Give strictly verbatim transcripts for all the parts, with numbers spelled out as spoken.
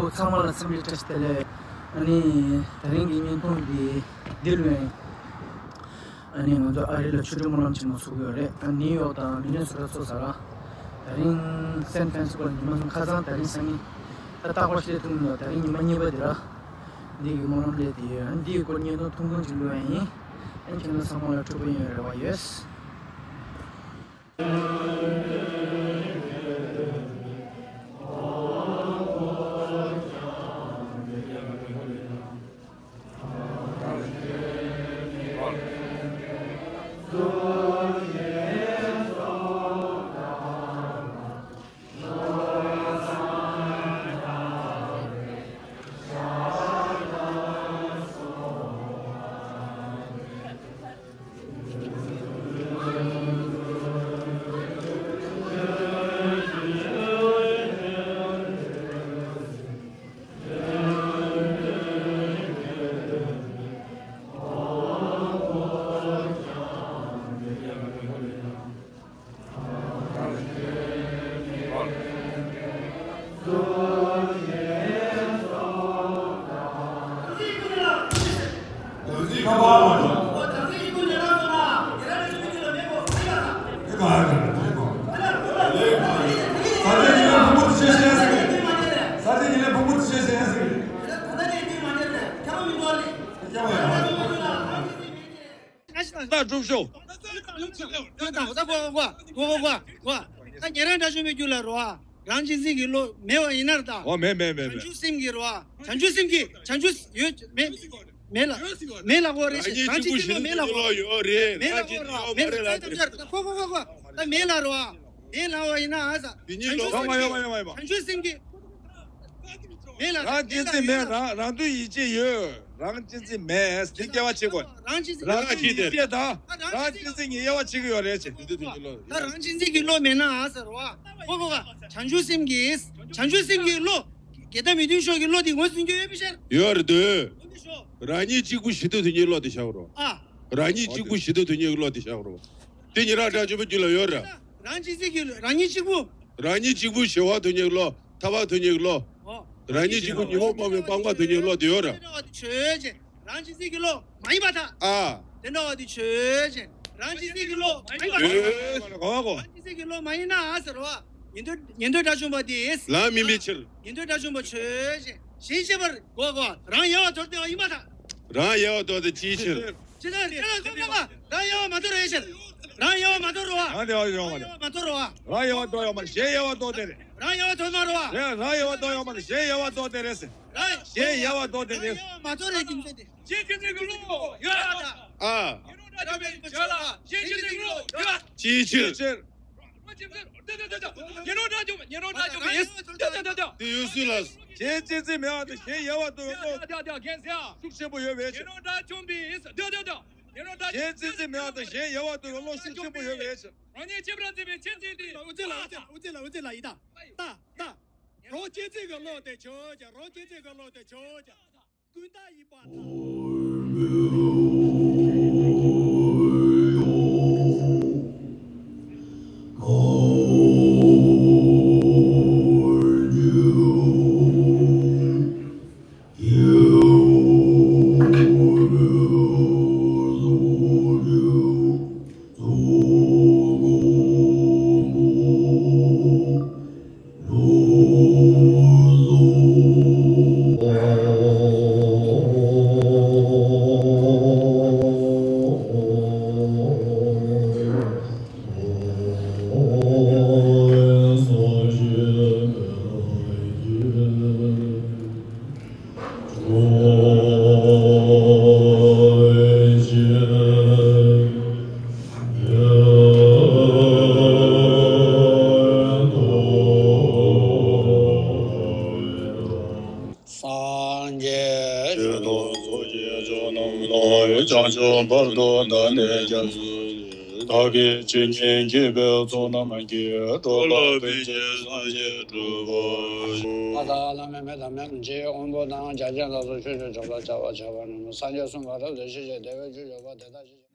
ཚང་མ་ལ་འཚམས་འདྲི་བཀྲ་ཤིས་བདེ་ལེགས། ཨ་ནི་ད་རིང་གི་བརྙན་ཐུང་འདི་འདི་ལོས། ཨ་ནི་ང་ཚོ་ཨ་རི་ལ་ཆོས་འབྲེལ་སྨོན་ལམ་ཆེན་མོ་ཚུགས་ཡོད་རེད། ཨ་ནིའུ་ཡོག་དང་མི་ནི་སོ་ཊ་ཚོ་ས་ར། ད་རིང་སན་ཧྥ་རན་སི་སྐོར་ཉི་མ་གསུམ་ཁ་སང་ད་རིང་སང་ཉིན་ད་རྟག་པར་བཤད་ཐུབ་མི་འདུག་ད་རིང་ཉི་མ་གཉིས་པ་འདི་ར། འདི་གི་སྨོན་ལམ་སླེབས་དེ་ཡོད། ཨ་ནི་འདི་གི་སྐོར་བརྙན་ཐུང་ཐུང་ཐུང་ཅིག་བླུགས་ཡ་ཡིན། ཨ་ནི་ཁྱེད་རང་ཚང་མ་ལ་འཕྲོད་པ་ཡོང་ཡ་རེ་བ་ཡོད། ད་སྒྲུབ་ཤོག་ད་ཉན་རང་དགྲ་བཅོམ་པའི་རྒྱུད་ལ་རོ། རང་གཅེས་འཛིན་གྱི་བློ་མེད་པ་ཡིན་ན་ད། འོ་མེད་མེད་མེད་བྱང་མེད། ཆུབ་སེམས་ཀྱི་རོ། བྱང་ཆུབ་སེམས་ཀྱི་བྱང་ཆུབ་ཡོད་མེད། མེད་ལ། མེད་ལ་གོ་རེ་རང་ཞིག་ཉིད་རང་གཅིག་གཅིག་པུ་གི་ཞི་བདེ་བློ་མེད་ལ་གོ། ཡོད་རེད། མེད་ལ་རང་གཅིག་གོ་རོ། གཅིག་མེད་ལ་ཡོད་མ་རེད་ལ་ཁོ་ཁོ་ཁོ་ཁོ། ད་མེད་ལ་རོ། མེད་ལ་བ་ཡིན་ན་ཨ་ས། བྱང་ཆུབ་སེམས་ཀྱི། མེད་ལ་རོ། མེད་ལ། རང་གཅེས་འཛིན་མེད། རང་རང་དོན་ཡིད་ཆེས་ཡོད། རང་གཅེས་འཛིན་མེད། དེ་དབྱེ་བ་ཕྱེ་དགོས། རང་གཅེས་འཛིན། རང་གཅེས་འཛིན་ཡིད་ཆེས་དང་རང་གཅེས་འཛིན་གྱི་དབྱེ་བ་ཕྱེ་གི་ཡོད་རེད་ཅེས། ད་རང་གཅེས་འཛིན་གྱི་བློ་མེད་ན་ཨ་ཟེར་བ། ཁོ་ཁོ་ཁ་བྱང་ཆུབ་སེམས་ཀྱི། བྱང་ཆུབ་སེམས་ཀྱི་བློ། དགེ་དང་མི་མཐུན་ཕྱོགས་ཀྱི་བློ་དེ་ངོས་ཟིན་རྒྱུ་ཡོད་པའི་ཕྱིར། ཡོད་རེད་དོ། རང་ཉིད་གཅིག་པུ་ཞི་དུལ་དོན་གཉེར་བློ་དེ་བཞག་རོགས། ཨ། རང་ཉིད་གཅིག་པུ་ཞི་དུལ་དོན་གཉེར་བློ་དེ་བཞག་རོགས། དེ་ཉིད་རང་དགྲ་བཅོམ་པའི་རྒྱུད་ལ་ཡོད་ར། རང་གཅེས་འཛིན་གྱི་རང་ཉིད་གཅིག་པུ། རང་ཉིད་གཅིག་པུ་ཞི་བ་དོན་གཉེར་བློ། ཐར་པ་དོན་གཉེར་བློ། ཨོ། རང་ཉིད་གཅིག་པུ་ཉོན་མོངས་པ་མེད་པའི་སྤངས་པ་དོན་གཉེར་བློ་དེ་ཡོད་ར། དེ་འདྲ་བ་དེ་ཆོས་ཅན། རང་གཅེས་འཛིན་གྱི་བློ་མ་ཡིན་པར་ཐལ། ཨ། དེ་འདྲ་བ་དེ་ཆོས་ཅན། རང་གཅེས་འཛིན་གྱི་བློ་མ་ཡིན་པར་ཐལ། ཨོ་གོ་གོ། རང་གཅེས་འཛིན་གྱི་བློ་མ་ཡིན་ན་ཟེར་བ། ཉན་ཐོས་ཉན་ཐོས་དགྲ་བཅོམ་པ་དེས། ལམ་མིན་པའི་ཕྱིར། ཉན་ཐོས་དགྲ་བཅོམ་པ་ཆོས་ཅན། གཞན་གཅེས་པར་གོ་གོ། རང་ཡལ་བར་དོར་ཏེ་བ་ཡིན་པར་ཐལ། རང་ཡལ་བར་དོར་ཏེ་ཅིའི་ཕྱིར། ཅི་ལྟར་ཅི་ལྟར་ཀུན་ཀ་རང་ཡལ་བར་མ་དོར་བའི་ཕྱིར། རང་ཡལ་བར་མ་དོར་བ། རང་ཡལ་བར་ཡོང་བ་རེད། མ་དོར་བ། རང་ཡལ་བར་དོར་ཡོང་བ་རེད། གཞན་ཡལ་བར་དོར་ཏེ་རེད། རང་ཡལ་བར་དོར་མ་རོ་བ། རེད། རང་ཡལ་བར་དོར་ཡོང་བ་རེད། གཞན་ཡལ་བར་དོར་ཏེ་རེད། རང་གཞན་ཡལ་བར་དོར་ཏེ་རེད། རང་ཡལ་བར་མ་དོར་རེད་ཀྱི་མཚན་དེ། གཞན་གཅེས་འཛིན་གྱི་བློ་ཡོད་ལ། ཨ། ཉན་རང་དགྲ་བཅོམ་པའི་ཆོས་ལ་གཞན་གཅེས་འཛིན་གྱི་བློ་ཡོད། ཅིའི་ཕྱིར། ཉན་རང་དགྲ་བཅོམ་ཉན་རང་དགྲ་བཅོམ་པའི། དེ་ཡོད་སྲིད་ལ། གཞན་གཅེས་འཛིན་མེད་པ་དང་གཞན་ཡལ་བར་དོར་བའི་བློ་ཤུགས་ཆེན་པོ་ཡོད་པའི་ཕྱིར། ཉན་རང་དགྲ་བཅོམ་པའི། གཞན་གཅེས་འཛིན་མེད་པ་དང་གཞན་ཡལ་བར་དོར་བའི་བློ་ཤུགས་ཆེན་པོ་ཡོད་པའི་ཕྱིར། རང་ཉིད་གཅེས་པར་འཛིན་པའི་གཅེས་འཛིན་དེ། འུ་ཙི་ལ་འུ་ཙི་ལ་འུ་ཙི་ལ་ཡི་ད། ད་ད། རང་གཅེས་འཛིན་གྱི་བློ་དེ་ཆོས་ཅན། རང་གཅེས་འཛིན་གྱི་བློ་དེ་ཆོས་ཅན། ཀུན་བཏགས་ཡིན་པར་ཐལ། སངས་རྒྱས་ཆོས་དང་ཚོགས་ཀྱི་མཆོག་རྣམས་དང་། བྱང་ཆུབ་བར་དུ་བདག་ནི་སྐྱབས་སུ་མཆི། བདག་གིས་ཇི་སྙེད་བགྱིས་པའི་ཚོགས་རྣམས་ཀྱིས། འགྲོ་ལ་ཕན་ཕྱིར་སངས་རྒྱས་འགྲུབ་པར་ཤོག། ལྷ་དང་ལྷ་མིན་མི་དང་མི་འདྲ་བའི་དབང་པོ་དང་། རྒྱལ་ཆེན་ལ་སོགས་ཆོས་སྤྱོད་བྱེད་པར་བྱ་བ་བྱ་བ་རྣམས། སངས་རྒྱས་གསུངས་པ་རབ་ཏུ་ཞི་ཞིང་བདེ་བའི་རྒྱུར་གྱུར་པ་དེ་དག་ཞི་ཞིང་།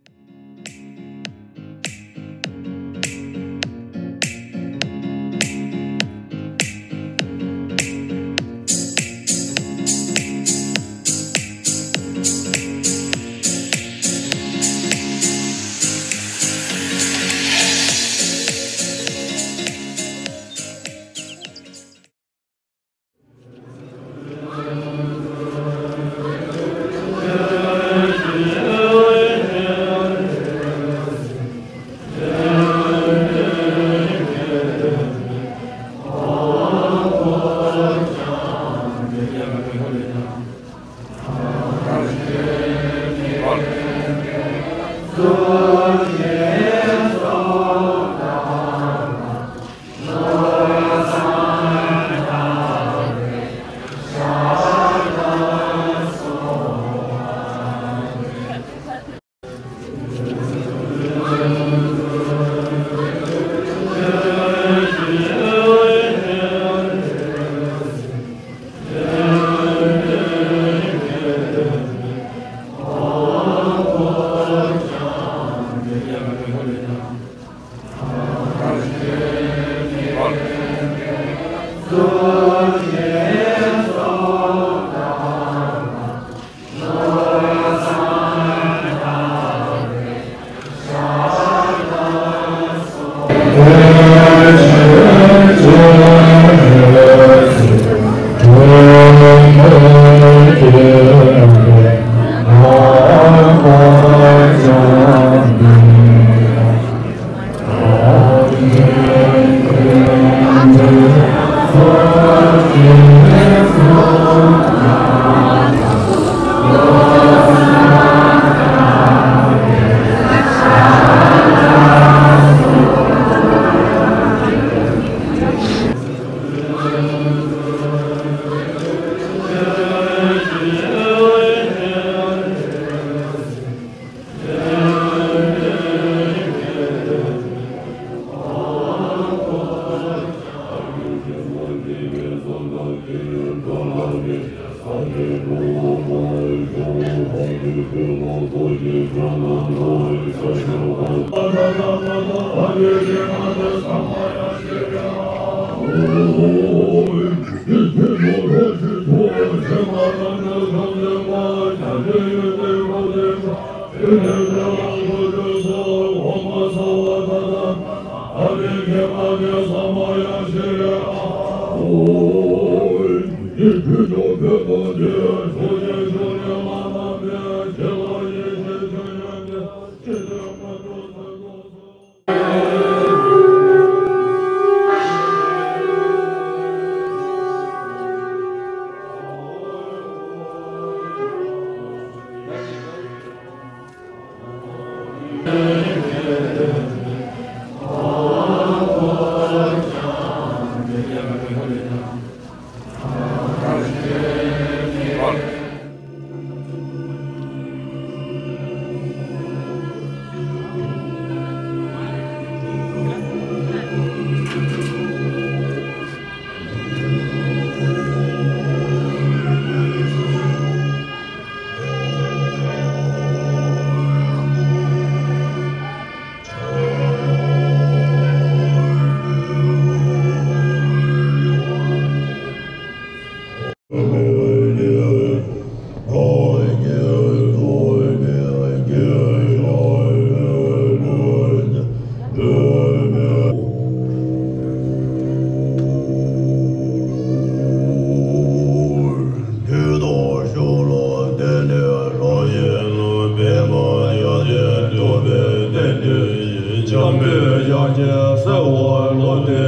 བྱམས་པའི་ཡ་གྱལ་གསལ་བ་ལོ་དེ།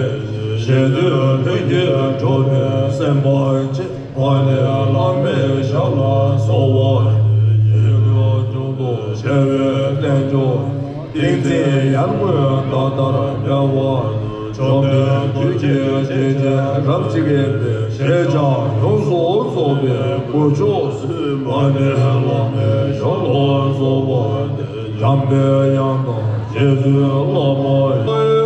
ཞེ་འདོད་ལྷུན་གྱིས་གྲུབ་པའི་སེམས་དཔའ་ཆེ། ཨ་ནི་བླ་མའི་ཞབས་ལ་གསོལ་བ། ཡིད་འགྱུར་འཇུག་ཏུ་བྱ་བའི་རྣལ་འབྱོར། ཏིང་འཛིན་ཡར་ངོའི་ཟླ་ལྟར་ཉེ་བ། བཅོམ་ལྡན་ཐུགས་རྗེའི་བྱིན་གྱིས་རབ་ཅིག་དབེན་པའི་ཞེས་བྱ་ཡོངས་སུ་རྫོགས་པའི་སྐུ་མཆོག་གསུམ་ཨ་ནི་བླ་མའི་ཞབས་ལ་གསོལ་བ་འདེབས། འཇམ་པའི་དབྱངས་དང་རྗེ་བཙུན་བླ་མ་ཡི།